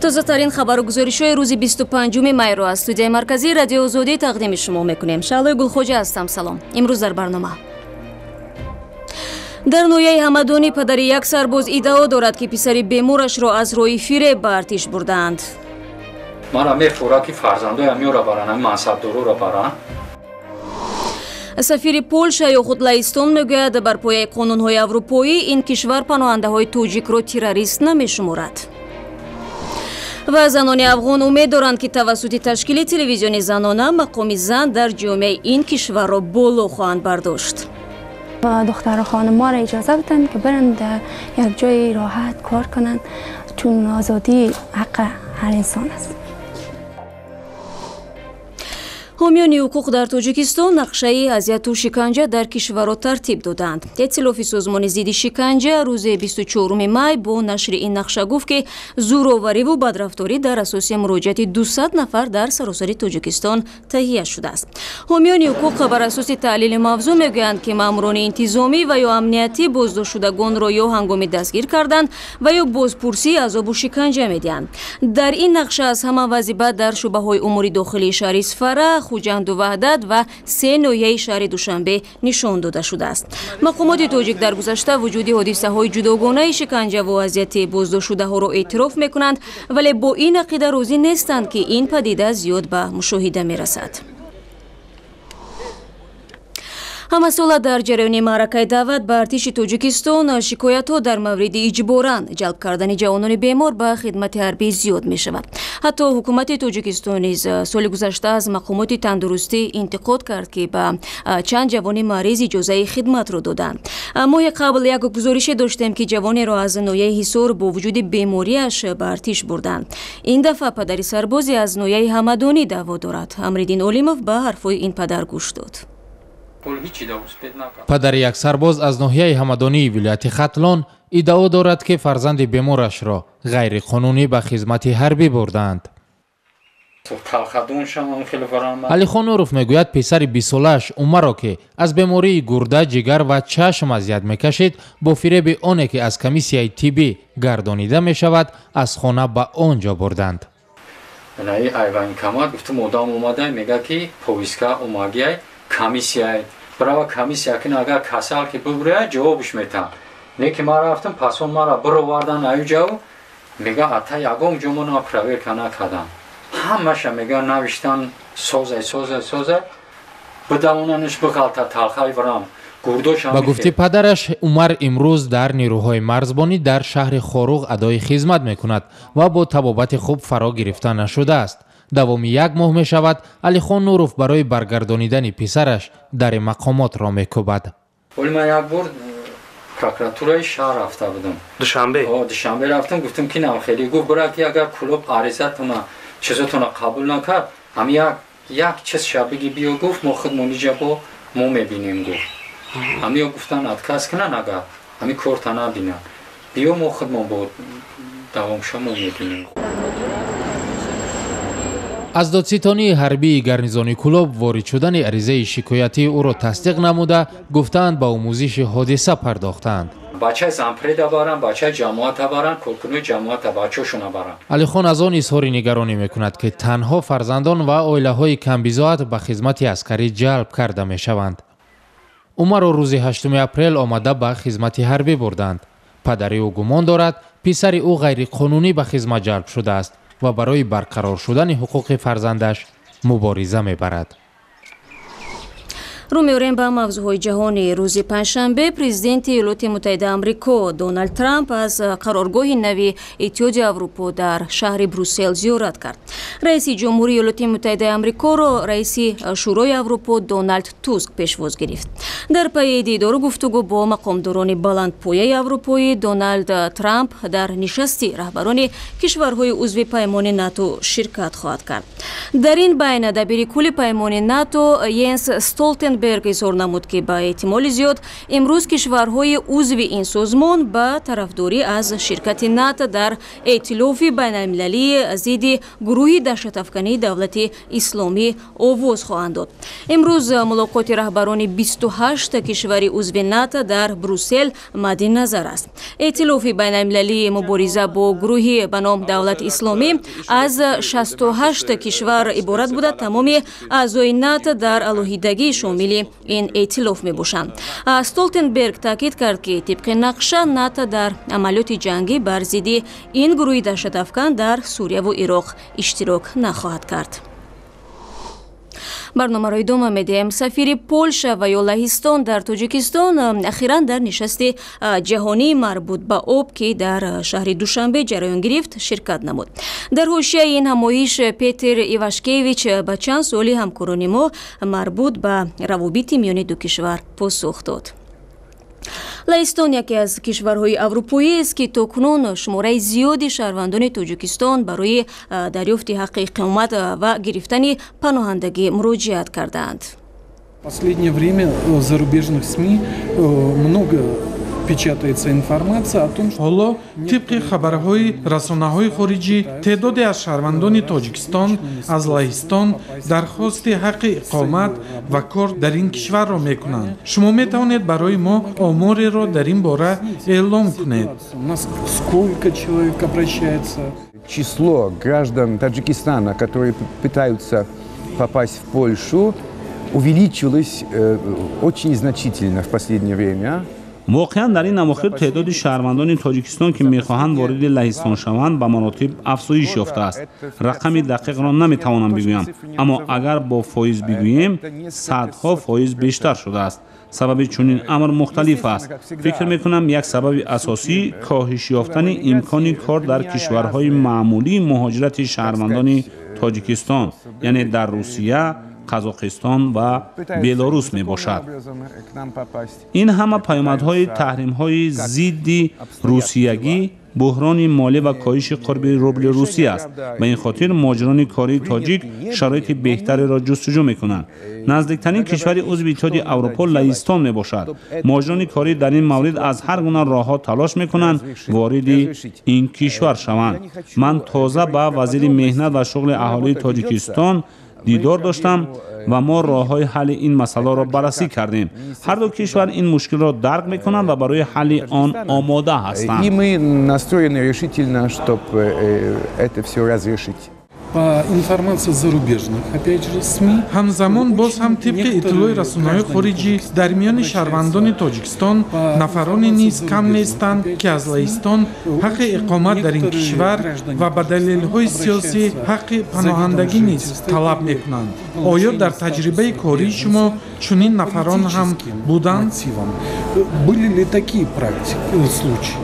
Тозатарин хабару гузоришҳои рӯзи 25 майро аз студияи марказии Радиои Озодӣ тақдими шумо мекунем. Шаҳлои Гулхоҷа ҳастам. Салом. Имрӯз дар барнома. Дар ноҳияи Ҳамадонӣ падари як сарбоз иддао дорад, ки писари беморашро аз роҳи фиреб ба артиш бурдаанд. Мара мефурад, ки фарзандоям ёра баранд, ҳамин мансабдороро баранд. Сафири Полша ё худ Лаҳистон мегӯяд, бар пояи қонунҳои аврупоӣ ин кишвар паноҳандаҳои тоҷикро террорист намешуморад. Ва занони афғон умед доранд, ки тавассути ташкили телевизиони занона мақоми зан дар ҷомеаи ин кишварро боло хоҳанд бардошт. دختر خانم را اجازه بدن که برن در یک جای راحت کار کنند، چون آزادی حق هر انسان است. Ҳомиёни ҳуқуқ дар Тоҷикистон нақшаи азияту шиканҷа дар кишварро тартиб доданд. Эътилофи созмони зидди шиканҷа рӯзи 24 май бо нашри ин нақша гуфт, ки зӯровариву бадрафторӣ дар асоси муроҷиати 200 нафар дар саросари Тоҷикистон таҳия шудааст. Ҳомиёни ҳуқуқ бар асоси таҳлили мавзӯъ мегӯянд, ки маъмурони интизомӣ ва ё амниятӣ боздоштшудагонро ё ҳангоми дастгир кардан ва ё бозпурсии азобу шиканҷа медиҳанд. Дар ин нақша аз ҳама вазъи бад дар шӯъбаҳои умури дохилии шаҳри Исфара, Хуҷанду Ваҳдат ва се ноҳияи шаҳри Душанбе нишон дода шудааст. Мақомоти тоҷик дар гузашта вуҷуди ҳодисаҳои ҷудогонаи шиканҷаву азияти боздоштшудаҳоро эътироф мекунанд, вале бо ин ақида розӣ нестанд, ки ин падида зиёд ба мушоҳида мерасад. Ҳамасола дар ҷараёни маъракаи даъват ба артиши Тоҷикистон шикоятҳо дар мавриди иҷборан ҷалб кардани ҷавонони бемор ба хидмати ҳарбӣ зиёд мешавад. Ҳатто ҳукумати Тоҷикистон низ соли гузашта аз мақомоти тандурустӣ интиқод кард, ки ба чанд ҷавони мариз иҷозаи хидматро доданд. Моҳи қабл як гузорише доштем, ки ҷавонеро аз ноҳияи Ҳисор бо вуҷуди бемориаш ба артиш бурданд. Ин дафъа падари сарбозе аз ноҳияи Ҳамадонӣ даъво дорад. Амриддин Олимов ба ҳарфҳои ин падар гӯш дод. Падари як сарбоз аз ноҳияи Ҳамадонии вилояти Хатлон иддао дорад, ки фарзанди беморашро ғайриқонунӣ ба хизмати ҳарбӣ бурдаанд. Алихон Нуров мегӯяд, писари бисолааш Умарро, ки аз бемории гурда, ҷигар ва чашм азият мекашид, бо фиреби оне ки аз комиссияи тиббӣ гардонида мешавад, аз хона ба он ҷо бурданд. Военкомат гуфтум, одам омада мега, ки повестка омагиай, комиссияй брава, комиссия кин, агар касал ки бубуря, ҷавобш метам. Не ки ман рафтам, пасон мара бировардан аюҷав, мега, ата ягон ҷо мона проверка накардам, ҳамаша мега навиштан, созай, созай, созай, бидавонанш, биғалта талхай варам. Ба гуфти падараш, Умар имрӯз дар нерӯҳои марзбонӣ дар шаҳри Хоруғ адои хизмат мекунад ва бо табобати хуб фаро гирифта нашудааст. Давоми як моҳ мешавад, Алихон Нуров барои баргардонидани писараш дари мақомотро мекӯбад. Оли ман як бор прокуратураи шаҳр рафта будам. Душанбе? Душанбе рафтам, гуфтам, ки нам хеле гуфт, бира, ки агар клуб аризатона, чизотона қабул накард, ҳам як чиз шабиги биё, гуфт, мо худмон иҷа бо мо мебинем, гуфт. Ҳамиё гуфтан, отказ кунан, агар ҳами корта набинанд, биё, мо худмон бо давомша мо мебинем. Аз додситонии ҳарбии гарнизони Кӯлоб ворид шудани аризаи шикоятии ӯро тасдиқ намуда, гуфтаанд, ба омӯзиши ҳодиса пардохтаанд. Бачаи зампреда баранд, бачаи ҷамоата баранд, коркунои ҷамоата бачаҳошона баранд. Алихон аз он изҳори нигаронӣ мекунад, ки танҳо фарзандон ва оилаҳои камбизоат ба хизмати аскарӣ ҷалб карда мешаванд. Умарро рӯзи 8 апрел омада ба хизмати ҳарбӣ бурданд. Падари ӯ гумон дорад, писари ӯ ғайриқонунӣ ба хизмат ҷалб шудааст ва барои барқарор шудани ҳуқуқи фарзандаш мубориза мебарад. Рӯ меорем ба мавзӯъҳои ҷаҳонӣ. Рӯзи панҷшанбе президенти Иёлоти Муттаҳидаи Амрико Доналд Трамп аз қароргоҳи нави Иттиҳоди Аврупо дар шаҳри Брюссел зиёрат кард. Раиси ҷумҳури Иёлоти Муттаҳидаи Амрикоро раиси Шӯрои Аврупо Доналд Туск пешвоз гирифт. Дар пайи дидору гуфтугӯ бо мақомдорони баландпояи аврупоӣ, Доналд Трамп дар нишасти раҳбарони кишварҳои узви паймони НАТО ширкат хоҳад кард. Дар ин байна дабири кулли паймони НАТО Йенс Столтенберг Столтенберг изҳор намуд, ки ба эҳтимоли зиёд имрӯз кишварҳои узви ин созмон ба тарафдорӣ аз ширкати НАТО дар эътилофи байналмилалии зидди гурӯҳи даҳшатафкании Давлати Исломӣ овоз хоҳанд дод. Имрӯз мулоқоти раҳбарони 28 кишвари узви НАТО дар Брюссел мадди назар аст. Эътилофи байналмилалии мубориза бо гурӯҳи ба ном Давлати Исломӣ аз 68 кишвар иборат буда, тамоми аъзои НАТО дар алоҳидагӣ шомили ин эътилоф мебошанд. Столтенберг таъкид кард, ки тибқи нақша НАТО дар амалиёти ҷангӣ бар зидди ин гурӯҳи даҳшатафкан дар Сурияву Ироқ иштирок нахоҳад кард. Барномаро идома медиҳем. Сафири Полша ва ё Лаҳистон дар Тоҷикистон ахиран дар нишасти ҷаҳонии марбут ба об, ки дар шаҳри Душанбе ҷараён гирифт, ширкат намуд. Дар ҳошияи ин ҳамоиш Петр Ивашкевич ба чанд суоли ҳамкорони мо марбут ба равобити миёни ду кишвар посух дод. Лаҳистон яке аз кишварҳои аврупоист, ки то кунун шумораи зиёди шаҳрвандони Тоҷикистон барои дарёфти ҳаққи иқомат ва гирифтани паноҳандагӣ муроҷиат кардаанд. Последнее время в зарубежных СМИ много печатается информация о том, что ҳоло тибқи хабарҳои расонаҳои хориҷӣ теъдоде аз шаҳрвандони Тоҷикистон аз Лаҳистон дархости ҳаққи иқомат ва кор дар ин кишварро мекунанд. Шумо метавонед барои мо омореро дар ин бора эълом кунед? У нас сколько человек обращается? Число граждан Таджикистана, которые пытаются попасть в Польшу, увеличилось очень значительно в последнее время. Воқеан, дар ин авохир теъдоди шаҳрвандони Тоҷикистон, ки мехоҳанд вориди Лаҳистон шаванд, ба маротиб афзоиш ёфтааст. Рақами дақиқро наметавонам бигӯям, аммо агар бо фоиз бигӯем, садҳо фоиз бештар шудааст. Сабаби чунин амр мухталиф аст. Фикр мекунам, як сабаби асосӣ коҳиш ёфтани имкони кор дар кишварҳои маъмулии муҳоҷирати шаҳрвандони Тоҷикистон, яъне дар Русия, Қазоқистон ва Белорус мебошад. Ин ҳама паёмадҳои таҳримҳои зидди русиягӣ, буҳрони молӣ ва коҳиши қурби рубли русӣ аст. Ба ин хотир муҳоҷирони кории тоҷик шароити беҳтареро ҷустуҷӯ мекунанд. Наздиктарин кишвари узви Иттиҳоди Аврупо Лаҳистон мебошад. Муҳоҷирони корӣ дар ин маврид аз ҳар гуна роҳҳо талош мекунанд вориди ин кишвар шаванд. Ман тоза ба вазири меҳнат ва шуғли аҳолии Тоҷикистон дидор доштам ва мо роҳҳои ҳалли ин масъаларо баррасӣ кардем. Ҳар ду кишвар ин мушкилро дарк мекунанд ва барои ҳалли он омода ҳастанд. И мы настроены решительно, чтобы это все разрешить. По информации зарубежных, опять же, СМИ, Ҳамзамон боз ҳам тибқи иттилои расонаҳои хориҷӣ дар миёни шаҳрвандони Тоҷикистон нафароне низ кам нестанд, ки аз Лаҳистон ҳаққи иқомат дар ин кишвар ва ба далелҳои сиёсӣ ҳаққи паноҳандагӣ низ талаб мекунанд. Оё дар таҷрибаи кории шумо чунин нафарон ҳам буданд? Были ли такие практики, случаи?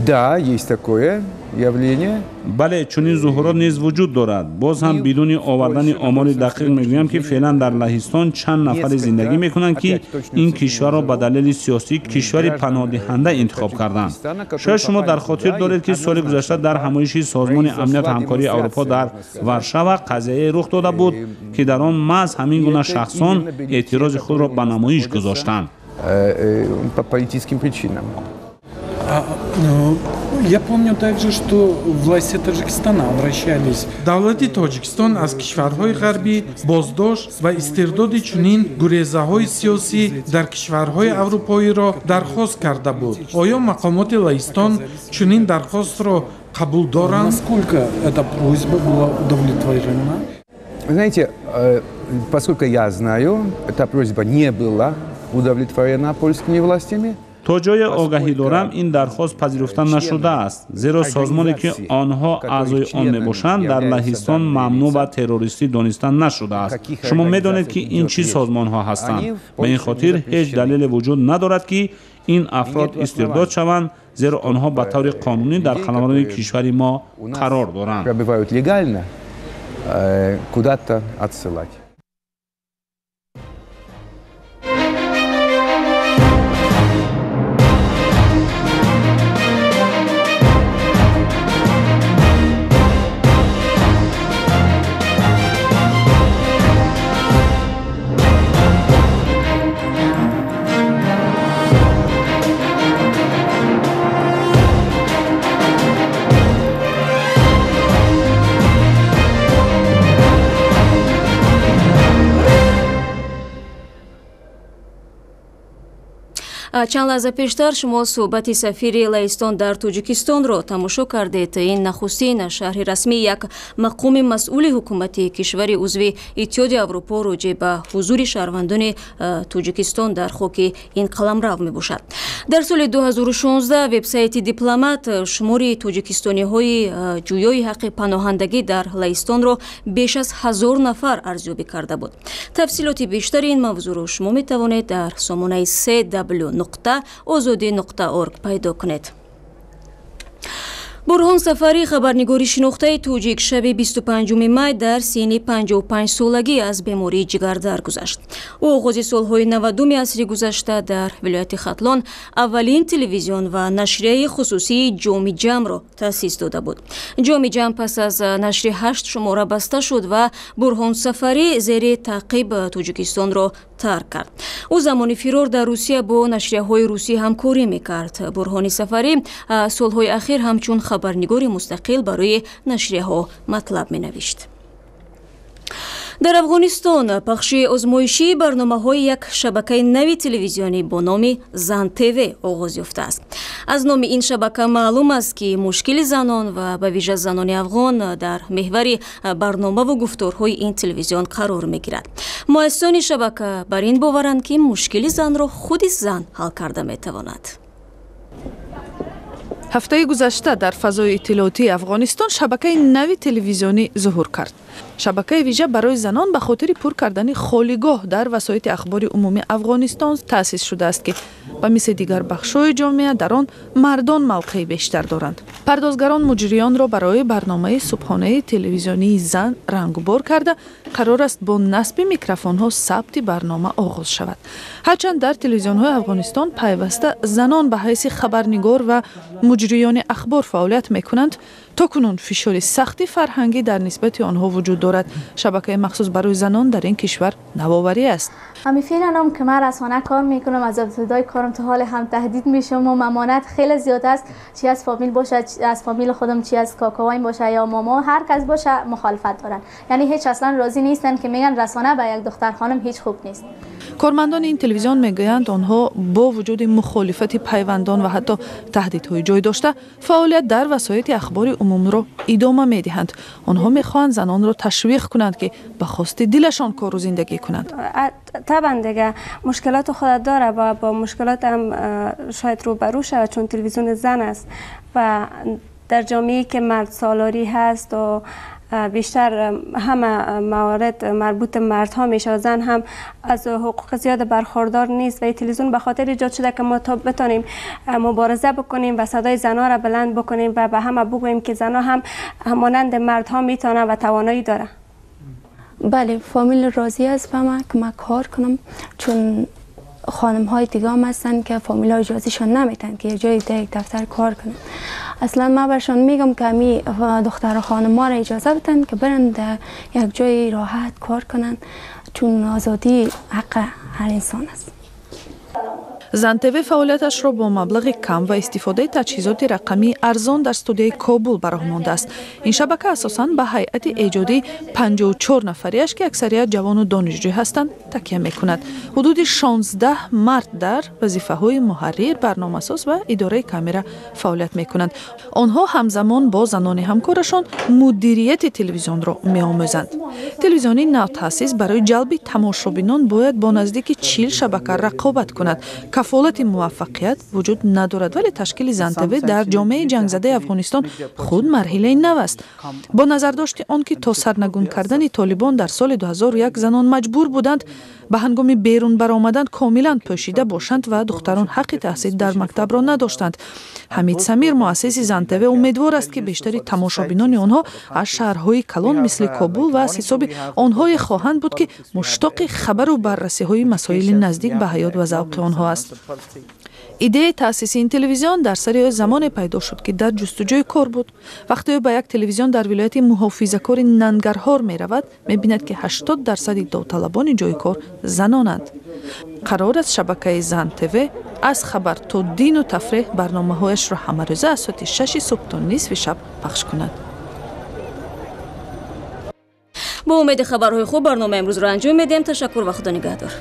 Да, есть такое явление. Бале, чунин зуҳурот низ вуҷуд дорад. Боз ҳам бидуни овардани омори дақиқ мегӯям, ки феълан дар Лаҳистон чанд нафаре зиндагӣ мекунанд, ки ин кишварро ба далели сиёсӣ кишвари паноҳдиҳанда интихоб карданд. Шояд шумо дар хотир доред, ки соли гузашта дар ҳамоиши Созмони амнияту ҳамкории Аврупо дар Варшава қазияе рух дода буд, ки дар он маҳз ҳамин гуна шахсон эътирози худро ба намоиш гузоштанд. По политическим причинам. Я помню также, что власти Таджикистана обращались. Давлати Тоҷикистон аз кишварҳои ғарбӣ боздошт ва истирдоди чунин гурезаҳои сиёсӣ дар кишварҳои аврупоиро дархост карда буд. Оё мақомоти Лаҳистон чунин дархостро қабул доранд? Насколько эта просьба была удовлетворена? Знаете, поскольку я знаю, эта просьба не была удовлетворена польскими властями. То ҷое огаҳӣ дорам, ин дархост пазируфта нашудааст, зеро созмоне, ки онҳо аъзои он мебошанд, дар Лаҳистон мамнӯъ ва террористӣ дониста нашудааст. Шумо медонед, ки ин чӣ созмонҳо ҳастанд. Ба ин хотир ҳеҷ далеле вуҷуд надорад, ки ин афрод истирдод шаванд, зеро онҳо ба таври қонунӣ дар қаламрави кишвари мо қарор доранд. Пребывают легально, куда-то отсылать. Чанд лаҳза пештар шумо суҳбати сафири Лаҳистон дар Тоҷикистонро тамошо кардед. Ин нахустин шарҳи расмии як мақоми масъули ҳукумати кишвари узви Иттиҳоди Аврупо роҷеъ ба ҳузури шаҳрвандони Тоҷикистон дар хоки ин қаламрав мебошад. Дар соли 2016 вебсайти Дипломат шумори тоҷикистониҳои ҷӯёи ҳаққи паноҳандагӣ дар Лаҳистонро беш аз 1000 нафар арзёбӣ карда буд. Тафсилоти бештари ин мавзӯъро шумо метавонед дар сомонаи cw.ozodi.org пайдо кунед. Бурҳон Сафарӣ, хабарнигори шинохтаи тоҷик, шаби 25 май дар синни 55 солагӣ аз бемории ҷигар даргузашт. Ӯ оғози солҳои 90-уми асри гузашта дар вилояти Хатлон аввалин телевизион ва нашрияи хусусии Ҷоми Ҷамро таъсис дода буд. Ҷоми Ҷам пас аз нашри 8 шумора баста шуд ва Бурҳон Сафарӣ зери таъқиб Тоҷикистонро тарк кард. Ӯ замони фирор дар Русия бо нашрияҳои русӣ ҳамкорӣ мекард. Бурҳони Сафарӣ солҳои ахир ҳамчун хабарнигори мустақил барои нашрияҳо матлаб менавишт. Дар Афғонистон пахши озмоишии барномаҳои як шабакаи нави телевизионӣ бо номи Зан ТВ оғоз ёфтааст. Аз номи ин шабака маълум аст, ки мушкили занон ва ба вижа занони афғон дар меҳвари барномаву гуфторҳои ин телевизион қарор мегирад. Муассисони шабака бар ин боваранд, ки мушкили занро худи зан ҳал карда метавонад. Ҳафтаи гузашта дар фазои иттилоотии Афғонистон шабакаи нави телевизионӣ зуҳур кард. Шабакаи вижа барои занон ба хотири пур кардани холигоҳ дар васоити ахбори умумии Афғонистон таъсис шудааст, ки ба мисли дигар бахшҳои ҷомеа дар он мардон мавқеи бештар доранд. Пардозгарон муҷриёнро барои барномаи субҳонаи телевизионии зан рангубор карда, қарор аст бо насби микрофонҳо сабти барнома оғоз шавад. Ҳарчанд дар телевизионҳои Афғонистон пайваста занон ба ҳайси хабарнигор ва муҷриёни ахбор фаъолият мекунанд, то кунун фишори сахти фарҳангӣ дар нисбати онҳо вуҷуд дорад. Шабакаи махсус барои занон дар ин кишвар навоварӣ аст. ҳамин феълан ки ман расона кор мекунам, аз ابتدای کارم تا حال هم تهدید میشم و ممانعت خیلی زیاد است، چی از فامیل باشه، از فامیل خودم، چی از کاکاوایم باشه یا ماما، هر کس باشه مخالفت دارن. یعنی هیچ اصلا راضی نیستن که میگن رسانه با یک دختر خانم هیچ خوب نیست. Кормандони ин телевизион мегӯянд, онҳо бо вуҷуди мухолифати пайвандон ва ҳатто таҳдидҳои ҷой дошта фаъолият дар васоити ахбори умумро идома медиҳанд. Онҳо мехоҳанд занонро ташвиқ кунанд, ки ба хости дилашон кору зиндагӣ кунанд. طبعا دیگه مشکلات خود داره و با مشکلات هم شاید روبرو شود، چون تلویزیون زن است و در جامعه که مرد سالاری هست و بیشتر همه موارد مربوط مردها میشه، زن هم از حقوق زیاد برخوردار نیست و این تلویزیون به خاطر ایجاد شده که ما تا بتانیم مبارزه بکنیم و صدای زنها را بلند بکنیم و به همه بگوییم که زنها هم مانند مردها میتونن و توانایی داره. بله، فامیل راضی است به من که من کار کنم، چون خانم های دیگه هم هستن که فامیل ها اجازهشان نمیتن که یک جای در یک دفتر کار کنن. اصلا من برشان میگم که می دختر خانم ها را اجازه بدن که برن در یک جای راحت کار کنن، چون آزادی حق هر انسان است. Зан ТВ фаъолияташро бо маблағи кам ва истифодаи таҷҳизоти рақамии арзон дар студияи Кобул ба роҳ мондааст. Ин шабака асосан ба ҳайати эҷодии 54 нафариаш, ки аксарият ҷавону донишҷӯ ҳастанд, такя мекунад. Ҳудуди 16 мард дар вазифаҳои муҳаррир, барномасоз ва идораи камера фаъолият мекунанд. Онҳо ҳамзамон бо занони ҳамкорашон мудирияти телевизионро меомӯзанд. Телевизиони навтаъсис барои ҷалби тамошобинон бояд бо наздики 40 шабака рақобат кунад. Кафолати муваффақият вуҷуд надорад, вале ташкили Зан ТВ дар ҷомеаи ҷангзадаи Афғонистон худ марҳилаи нав аст. Бо назардошти он ки то сарнагун кардани Толибон дар соли 2001 занон маҷбур буданд ба ҳангоми берун баромадан комилан пӯшида бошанд ва духтарон ҳаққи таҳсил дар мактабро надоштанд. Ҳамид Самир, муассиси Зан ТВ, умедвор аст, ки бештари тамошобинони онҳо аз шаҳрҳои калон мисли Кобул ва аз ҳисоби онҳое хоҳанд буд, ки муштоқи хабару баррасиҳои масоили наздик ба ҳаёт ва завқи онҳо аст. Идеяи таъсиси ин телевизион дар сари ӯ замоне пайдо шуд, ки дар ҷустуҷӯи кор буд. Вақте ӯ ба як телевизион дар вилояти муҳофизакори Нангарҳор меравад, мебинад, ки 80% довталабони ҷои кор занонанд. Қарор аст шабакаи Зан ТВ аз хабар то дину тафреҳ барномаҳояшро ҳамарӯза аз соати 6 субҳ то нисфи шаб пахш кунад. Бо умеди хабарҳои хуб барномаи имрӯзро анҷом медиҳем. Ташаккур ва Худо нигаҳдор.